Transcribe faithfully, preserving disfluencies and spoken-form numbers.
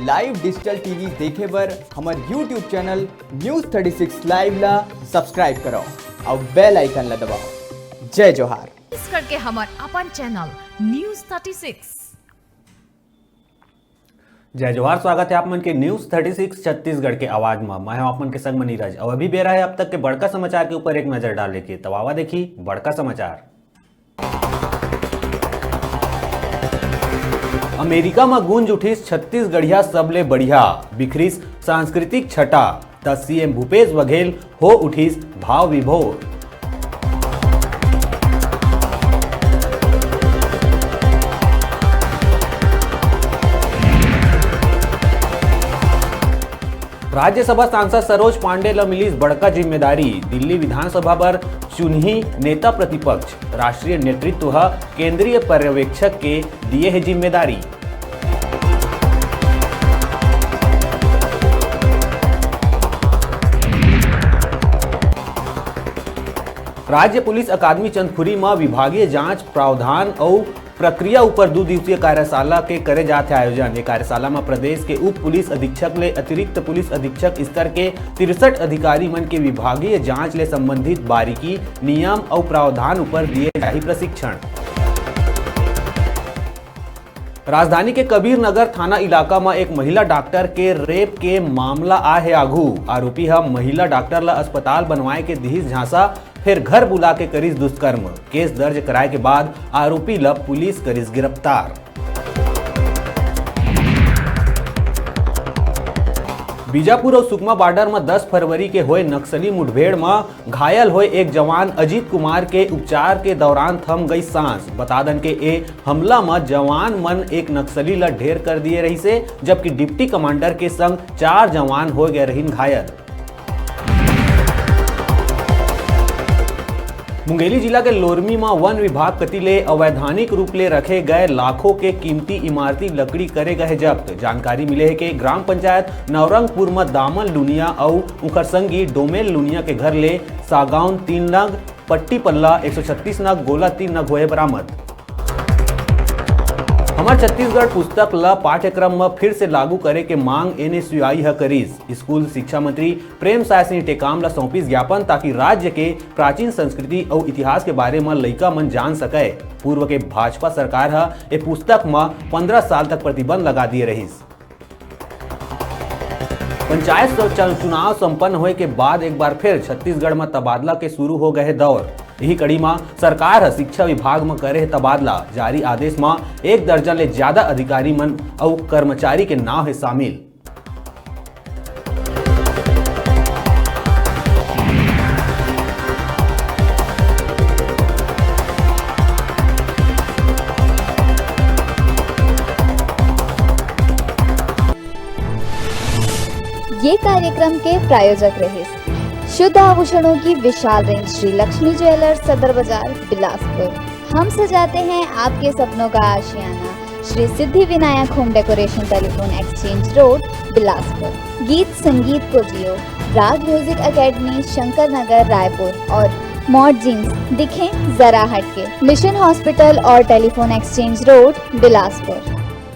Live digital T V देखे बर हमर YouTube channel News thirty six Live ला subscribe करो और bell icon ला दबाओ। जय जोहार। छत्तीसगढ़ के हमर अपन channel News thirty six। जय जोहार, स्वागत है आप मन के News thirty six छत्तीसगढ़ के आवाज में। मैं हूं आप मन के संग म नीरज। और अभी बेरा है अब तक के बड़का समाचार के ऊपर एक नजर डाले के। तो आवा देखी बड़का समाचार। अमेरिका म गूंज उठिस छत्तीसगढ़िया सबले बढ़िया, बिखरिस सांस्कृतिक छटा, त C M भूपेश बघेल हो उठिस भाव विभोर। राज्यसभा सांसद सरोज पांडे ल मिलिस बड़का जिम्मेदारी, दिल्ली विधानसभा बर चुनही नेता प्रतिपक्ष, राष्ट्रीय नेतृत्व ह केंद्रीय पर्यवेक्षक के दिए हे जिम्मेदारी। राज्य पुलिस अकादमी चंदखुरी म विभागीय जांच प्रावधान अउ प्रक्रिया ऊपर दू दिवसीय कार्यशाला के करे जात हे आयोजन। ये कार्यशाला म प्रदेश के उप पुलिस अधीक्षक ले अतिरिक्त पुलिस अधीक्षक स्तर के तिरसठ अधिकारी मन के विभागीय जांच ले संबंधित बारीकी, नियम अउ प्रावधान ऊपर दिए जाही प्रशिक्षण। राजधानी के कबीर नगर थाना इलाका म एक महिला डॉक्टर के रेप के मामला आए हे आघू। आरोपी ह महिला डॉक्टर ल अस्पताल बनवाए के दिहिस झांसा, फिर घर बुला के करिस दुष्कर्म। केस दर्ज कराए के बाद आरोपी ल पुलिस करिस गिरफ्तार। बीजापुर अउ सुकमा बॉर्डर म दस फरवरी के होए नक्सली मुठभेड़ म घायल होए एक जवान अजीत कुमार के उपचार के दौरान थम गई सांस। बता दन के ए हमला म जवान मन एक नक्सली ल ढेर कर दिए रहिसे, जबकि डिप्टी कमांडर के संग चार जवान हो गए रहिन घायल। मुंगेली जिला के लोरमी म वन विभाग कति ले अवैधानिक रूप ले रखे गए लाखों के कीमती इमारती लकड़ी करे गए जब्त। जानकारी मिले हे के ग्राम पंचायत नवरंगपुर म दामन लुनिया अउ उंकर संगी डोमेल लुनिया के घर ले सागौन तीन नग, पट्टी पल्ला एक सौ छत्तीस नग, गोला तीन नग होए बरामद। हमर छत्तीसगढ़ पुस्तक ल पाठ्यक्रम म फिर से लागू करे के मांग N S U I ह करिस। स्कूल शिक्षा मंत्री प्रेम साय सिंह टेकाम ल सौंपिस ज्ञापन, ताकि राज्य के प्राचीन संस्कृति अउ इतिहास के बारे म लइका मन जान सकय। पूर्व के भाजपा सरकार ह ए पुस्तक म पंद्रह साल तक प्रतिबंध लगा दिए रहिस। पंचायत स-, च-, चुनाव संपन्न होए के बाद एक बार फिर छत्तीसगढ़ म तबादला के शुरू हो गए हे दौर। यही कड़ी म सरकार ह शिक्षा विभाग म करे हे तबादला। जारी आदेश म एक दर्जन ले ज्यादा अधिकारी मन अउ कर्मचारी के नाव हे शामिल। ये कार्यक्रम के प्रायोजक रहिस शुद्ध आभूषणों की विशाल रेंज श्री लक्ष्मी ज्वेलर्स सदर बाजार बिलासपुर। हम सजाते हैं आपके सपनों का आशियाना। Shri Siddhi Vinayak home decoration, telephone exchange road, Bilaspur. गीत संगीत को जियो, राग म्यूजिक एकेडमी, शंकर नगर, रायपुर और मॉड जींस, दिखें जरा हटके, मिशन हॉस्पिटल और टेलीफोन एक्सचेंज रोड, बिलासपुर।